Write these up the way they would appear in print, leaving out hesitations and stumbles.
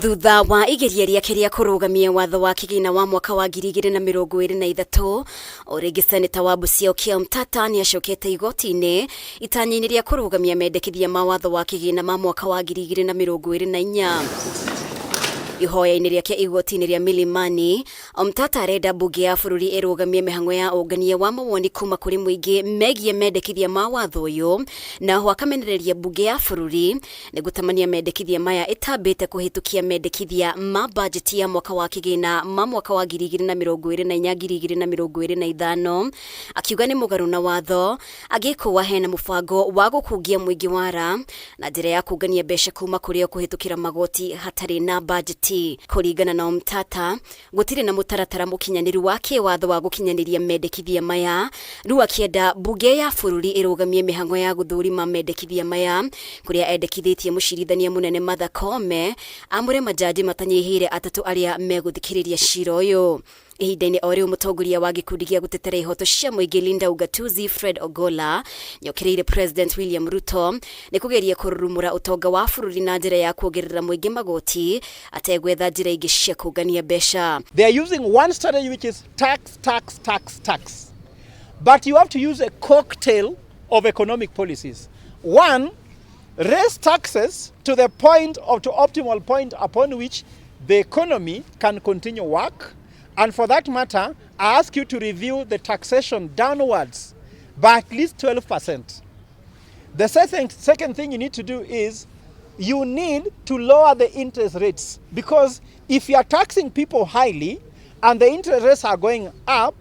Thutha wa igeria rĩake rĩa kũrũgamia watho wa kĩgĩna wa mwaka wa 2023, o rĩngĩ seneta wa Busia Okiya Omtatah nĩ acokete igoti-inĩ itanya-inĩ rĩa kũrũgamia mendekithia ma watho wa kĩgĩna ma mwaka wa 2024. Ihoya-inĩ rĩake igoti-inĩ rĩa Milimani, Omtatah arenda mbunge ya bũrũri ĩrũgamie mĩhang'o ya ũngania wa mawoni kuma kũrĩ mũingĩ megiĩ mendekithia ma watho ũyũ, na oho akamenereria mbunge ya bũrũri nĩ gũtamania mendekithia maya ĩtambĩte kũhĩtũkia mendekithia ma bajeti ya mwaka wa kĩgĩna ma mwaka wa 2024 2025, akiuga nĩ mũgarũ na watho agĩkũa hena mũbango wa gũkungia mũingĩ wara na njĩra ya kũngania mbeca kuma kũrĩ o kũhĩtũkĩra magoti hatarĩ na bajeti. Kũringana na Omtatah, gũtirĩ na mũtaratara mũkinyanĩru wa kĩwatho wa gũkinyanĩria mendekithia maya, rĩu akĩenda mbunge ya bũrũri ĩrũgamie mĩhang'o ya gũthũrima mendekithia maya, kũrĩa endekithĩtie mũcirithania mũnene Martha Koome amũre majaji matanyihĩire atatũ arĩa megũthikĩrĩria cira ũyũ. Ihinda-inĩ o rĩu, mũtongoria wa gĩkundi gĩa gũtetera ihoto cia mũingĩ Linda Ugatuzi Fred Ogola nĩokĩrĩire President William Ruto nĩ kũgeria kũrurumũra ũtonga wa bũrũri na njĩra ya kuongerera mũingĩ magoti ategwetha njĩra ingĩ cia kũngania mbeca. They are using one strategy, which is tax, tax, tax, tax. But you have to use a cocktail of economic policies. One, raise taxes to the point of to optimal point upon which the economy can continue work. And for that matter, I ask you to review the taxation downwards by at least 12%. The second thing you need to do is you need to lower the interest rates, because if you are taxing people highly and the interest rates are going up,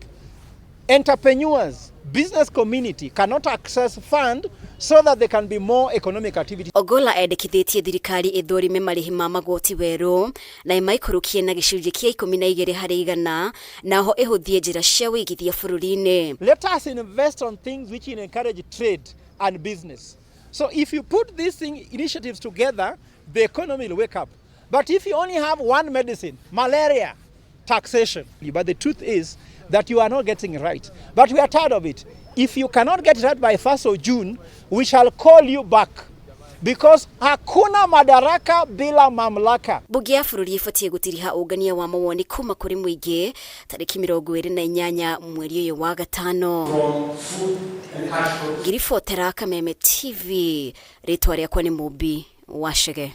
entrepreneurs, business community cannot access fund so that there can be more economic activity. Ogola endekithĩtie thirikari ĩthũrime marĩhi ma magoti werũ na ĩmaikũrũkie na gĩcunjĩ kĩa 12% na oho ĩhũthie njĩra cia wĩigithia bũrũri-inĩ. Let us invest on things which encourage trade and business. So if you put these initiatives together, the economy will wake up. But if you only have one medicine, malaria, taxation, but the truth is that you are not getting it right. But we are tired of it. If you cannot get it right by 1st of June, we shall call you back. Because hakuna madaraka bila mamlaka. Mbunge ya bũrũri ĩbatiĩ gũtiriha ũngania wa mawoni kuma kũrĩ mũingĩ tarĩki 28 mweri ũyũ wa gatano. Ngiribotera Kameme TV, rĩtwa rĩakwa nĩ Mũmbi wa Chege.